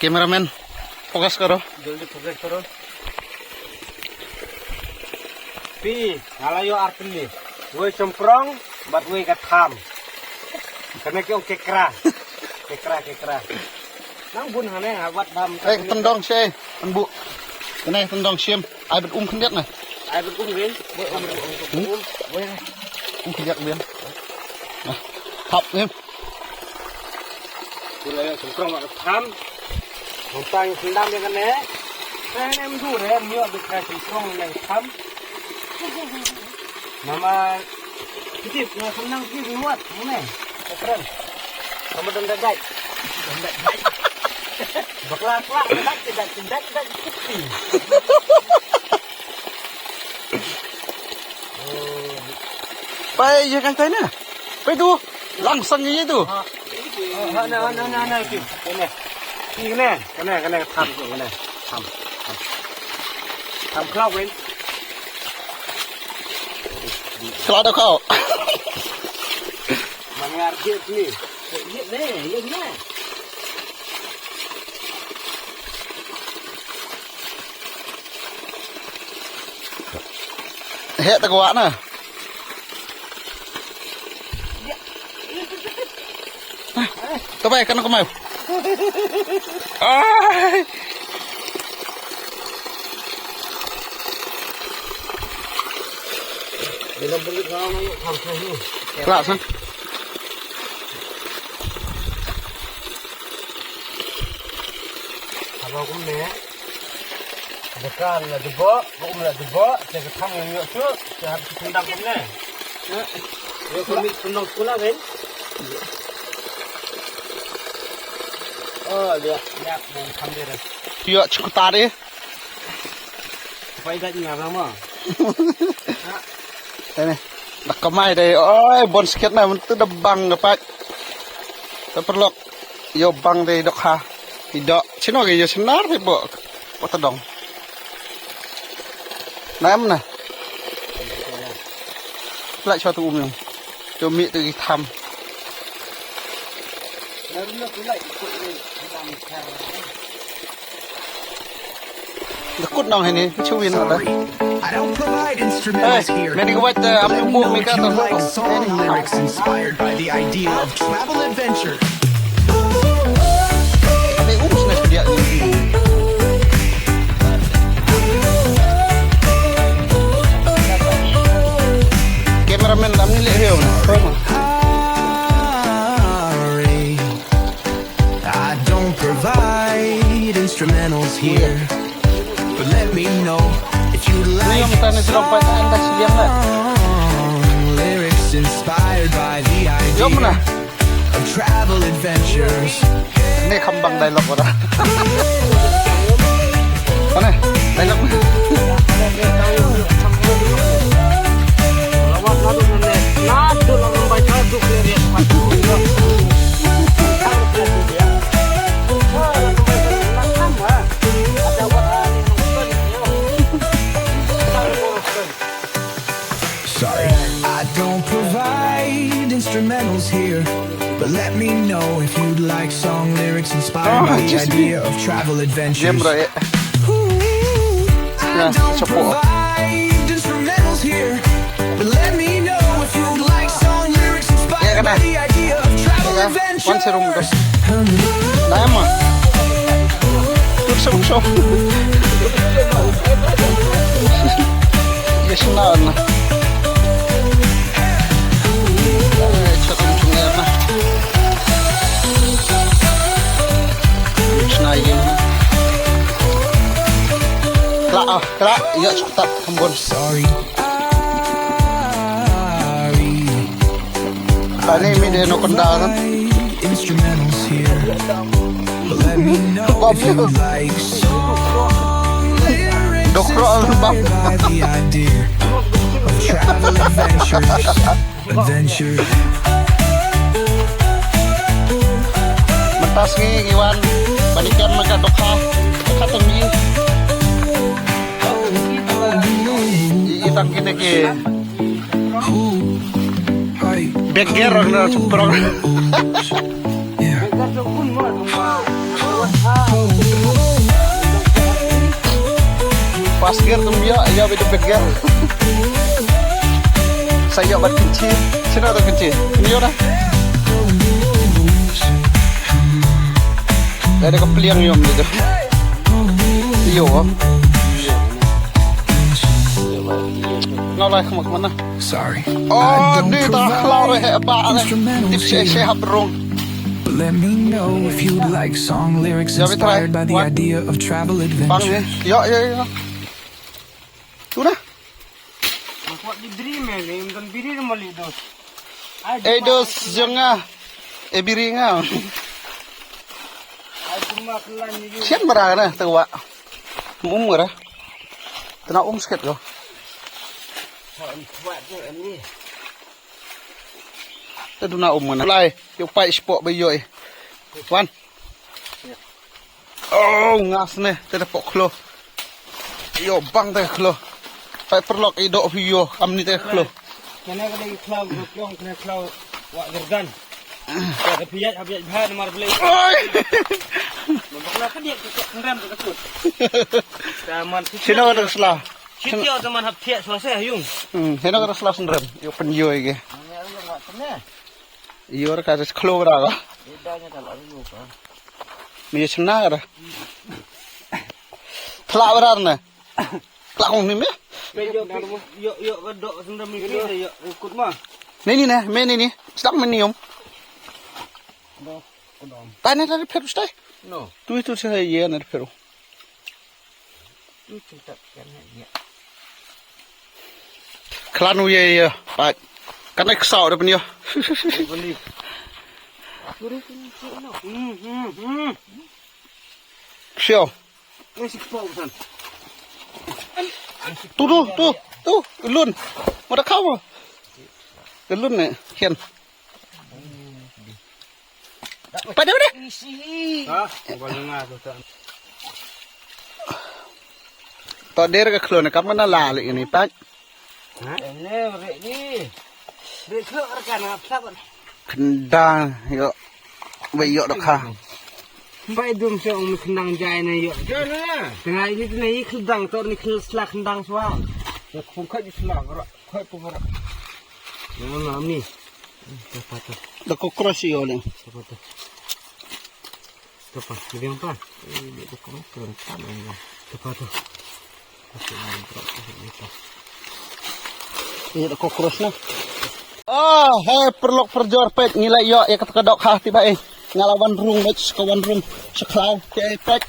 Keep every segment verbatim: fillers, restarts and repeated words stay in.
Cameraman, focus karo. Joldi focus karo. Phi, nga la ïoh ar tylli. Wei shymprong, bad wei ka tham. Kane ki ong kekra. Kekra, kekra. Nang bun hane, ha wat bam. Eh, tendong shi, anbu. Kane tendong shim. Ai bad um khyndiat na. Ai bad um rin. Wei um rin. Um khyndiat biang. Nah, hap rin. Pura ïa shymprong ïa ka tham. Hangta ngi sendam ïa kane. Kane em du re, em ïoh bad ka shymprong ïa ka tham. Mama, kitip, nga sendam kitip, muat, mane. Keren. Kamu dong dadai. Dong dadai. Bakla, bakla, dadai, dadai, dadai, dadai, kitip. Pai, ïa kai tai na. Pai tu. Langsung ïa tu. Ha na, ha na, ha na, ha na, tu. Kane. Ni kane, kane, kane, tham tu, kane. Tham. Tham. Tham klau, kane. Klau da kau. Mangar dia ni. Dia ni, dia ni. Heh ta kwah na. To bai kan ko mai. Ai. Kla san. Haba kumne. Baka la debo, baka la debo, te ka thang yang yok tu, te hap tu kundang kumne. Yok kami kundang kula kan. Oh, lihat, lihat, yang kami dah. Yok cukup tarik. Pai dah ni apa ma? Te ne, da kamai dei, oi, bon skhet na, mynta da bang ka pat. Te paralok, ïoh bang dei dohkha. I doh, chino ki ïoh snar te bo, bo ta dong. Na em na. Pla cho tu um yung. Cho mi tu ki tham. Da kut nong hini, chu win da. Hey, many what, uh, am you move me ka to. Song lyrics inspired by the idea of travel adventure. Hey, um, sna dia. Cameraman lam ni le hiu. I don't provide instrumentals here, but let me know if you'd like some lyrics inspired by the idea of travel adventures. Ni kham bang dialogue ora. Mana? Dialogue. Sorry, I don't provide instrumentals here, but let me know if you'd like song lyrics inspired by the idea of travel adventures. Ooh, I don't provide instrumentals here, but let me know if you'd like song lyrics inspired by the idea of travel adventures. Wan serum tu. Dai ma. Ruksa, ruksa. Yes, na, na. Eh, serum tu ya, na. Yes, na, ya, na. Kla, ah, kla. Ya, cepat, kembun. Sorry. Tani mi de no kenda kan. Instrumentals here. Let me know if you like song lyrics inspired by the idea of travel adventures. Adventure. Mynta sngi ngi wan ban ïakren ma ka dohkha, ka tang ngi. I, i tang kine ki. Beggar orang na prong. First gear tum ïa, ïa bit of gear. Sa ïa bat kynchi. Sino to kynchi? Ïa da. Ïa da ka pliang ïom di to. Ïa. Nga lai khmat mana. Sorry. Oh, ni ta khlaw re he ba ne. Tip she she hap rung. Let me know if you'd like song lyrics inspired by the idea of travel adventure. Yo, yo, yo. Tu na. Aku di biri me, ni don biri mali dos. Eh, dos jong nga. Eh, biri nga. Ai cuma kelan ni. Sian mara na, tawa. Um mara. Tena um sket ko. Kuat tu ni. Te duna um mana. Lai, ïoh pai spok ba ïoh. Wan. Oh, ngas ne, te da pok khlo. Ïoh bang te khlo. Pai perlok i dok ïoh, am ni te khlo. Kena ka dei khlo, khlo, kena khlo. Wa gergan. Ka piyaj, ha piyaj bha, namar beli. Oi. Bakla ka dia, nrem ka kut. Taman. Sino ka sla. Sitio teman hap thiak suasai yung. Hmm, sino ka sla sendrem. Ïoh pen ïoh ige. Ïor ka ris khlo ra ka. Mi chna ra. Thla ra na. Thla kong ni me. Yo yo ka dok sendam ni yo kut ma. Ni ni na, me ni ni. Stak me ni yom. Ta ne ta pheru stai. No. Tu tu sa ye na pheru. Khlan u ye ye pat. Kan ek sao de pen yo. Sio. Tu tu tu tu lun. Mata kau. Lun ne hian. Pada pada. Ha? Bukan dengar tu tak. To der ka khlon kam na la le ni pat. Ha? Ini rek ni. Rek khlon kan apa? Khendang yo. Bai yo da kha. Bai dum se ong khendang jai na yo. Jai na. Tengah ini tu na i khendang to ni khel slak khendang swa. Ya khong kha di slak ra. Kha tu ra. Mana ni? Dapat tu. Da ko cross yo le. Dapat tu. Tapa, lebih apa? Ini dia tu kau keren kan ya. Tapa tu. Ini tu. Ini tu kau cross na. Ah, hai perlok perjor pet ngilai yo ya kata kedok ha tiba eh. Ngalawan rung met sekawan rung seklau ke pet.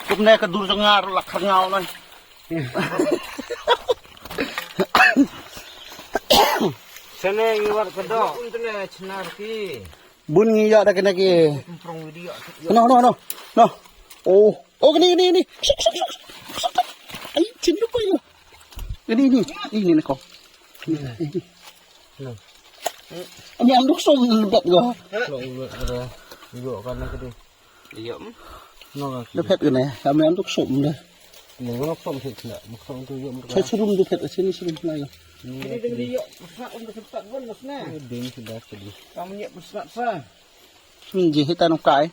Kumne ke dur jengar lak kerngaw na. Sene ngi war kedok. Bun tene chenar ki. Bun ngi ïa da kene ki. No no no no. Oh oh kene kene kene. Suk suk suk. Ai chin lu koi lu. Kene kene kene ko. Ani am duk som lebet ko. Ïoh kan kene. Ïoh. Lebet kene. Kami am duk som de. Ni ngono som sik na. Mak som tu ïoh. Sa serum tu pet sini serum na ïoh. Ini dengan ïoh. Masak untuk sempat pun mas na. Ding sudah sedih. Kamu ïoh masak sa. Sini je hitan ukai.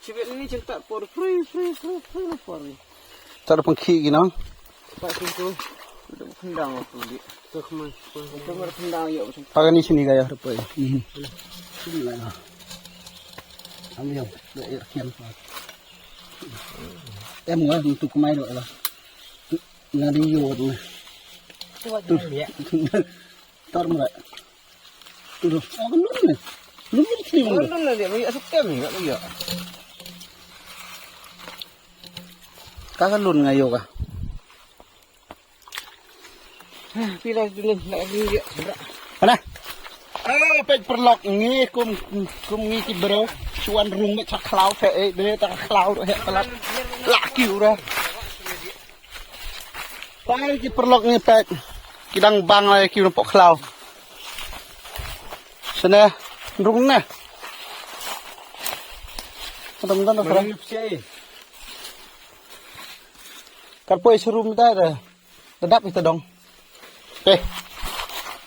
Chibet ni chim tak por free free free free por ni. Tak ada pengki gina. Pak tu tu. Ada kendang waktu dia. Tu kemai. Tu kemai kendang ya. Pakai ni sini gaya rupa. Sini lah. Ambil. Dah ya kian. Em ngah tu kemai dok lah. Ngah di yo tu. Tu dia. Tar mra. Tu tu. Oh, lun ni. Lun ni kini mana? Lun ni dia, banyak sekem ni kat dia. Ka ka lun ngayo ka. Pila tu ni nak ni dia. Mana? Ah, pek perlok ngi kum kum ngi ki bro. Suan rung me chak khlaw te eh de ta khlaw he palat. Laki ura. Pai ki perlok ngi pek. Ki dang bang lai ki pok khlaw. Sene rung ne. Kadang kadang kadang. Kar poi serum ta da. Da dap ita dong. Eh.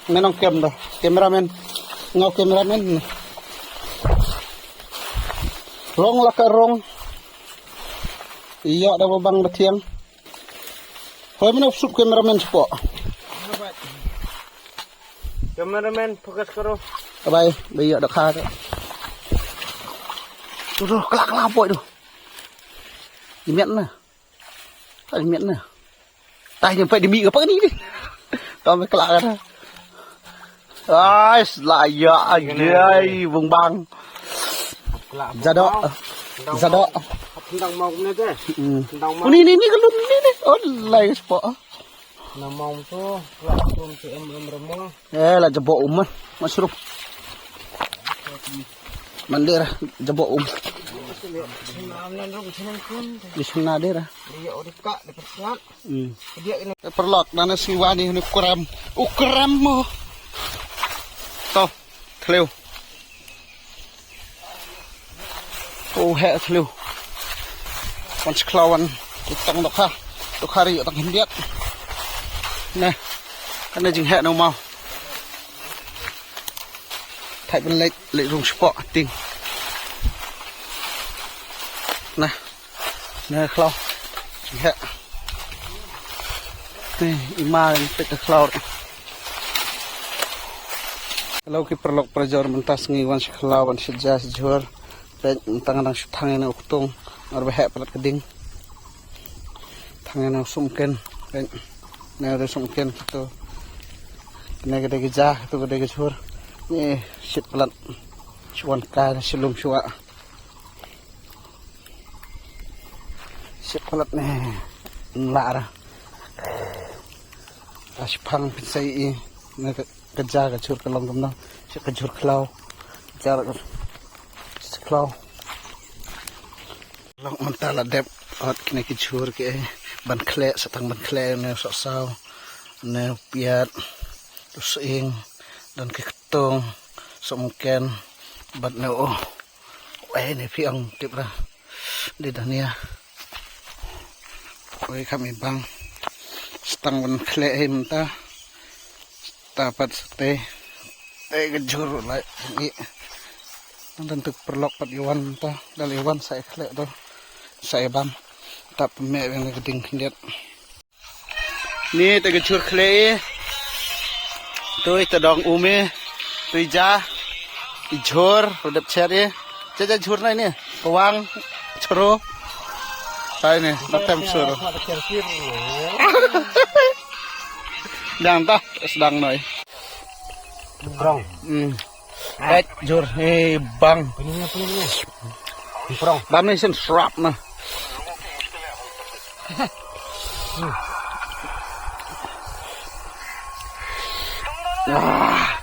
Men ong kem da. Cameraman. Ngau cameraman. Rong la ka rong. Ïa da ba bang ba thiang. Hoi mano sup cameraman spot. Cameraman focus karo. Bye bye, ïa da kha. Tu tu, kelak kelak boy tu. Di miat na. Di miat na. Tai ni pai di mi apa ni ni. Tao me kelak kata. Ai, la ïa ajai bung bang. Jadok. Jadok. Tendang mau kumne te. Hmm. Tendang mau. Ni ni ni kelun ni ni. Oh, lai spot. Namong tu, la kum tu em em remong. Eh, la jebok um man. Mushroom. Mandir, jebok um. Nam nan rum sinan kun. Di sana dia. Dia udah kak, dia persengat. Hmm. Dia ini. Perlok, nana siwani ni ukram. Ukram mo. Toh. Thliew. Oh, heh thliew. Wan sha khlaw wan. Tang dokha. Dokha ri tang khyndiat. Neh. Kane jingheh na u maw. Thait ban leit, leit rung spot ting. Neh. Neh khlaw. Jingheh. Neh, i ma i peit ka khlaw. Hello ki paralok parajor, mynta sngi wan sha khlaw wan sha ja sha jhur. Peit mynta nga dang shu thang ïa u ktung. Ngar ba heh palat ka ding. Thang ïa u sumken. Peit. Ne u sumken to. Ne ka dei ka ja, to ka dei ka jhur. Ni shit palat. Shu wan kai shu lum shu wa. Shit palat ne. Nla ra. Ash pang pinsai i. Ne ka, ka ja ka jhur ka long kumno. Shit ka jhur khlaw. Ja ka jhur khlaw. Long mynta la dep. Ot kine ki jhur ki eh. Ban khleh, sa tang ban khleh ne sa saw. Ne piat. Tu sing. Dan ki ktung. Sumken. Bad ne oh. Wei ne phi ong tip ra. Di dania. Wei kami bang. Stang ban khleh him ta. Ta pat sate. Te ka jhur lai. Ngi. Nang dan tuk perlok pat iwan ta. Dal iwan sa khleh to. Sa bam. Ta pemeh bang ka ding khyndiat. Ni te ka jhur khleh i. Tui te dong um i. Tui ja. I jhur, u dep cher i. Ja ja jhur nai ni. Pawang, chro. Tai ni, na tem sur. Dang ta, sdang noi. Prong. Hmm. Eh, jhur, eh, bang. Pening, pening, pening. Prong. Bam ni sen srap na. Ah.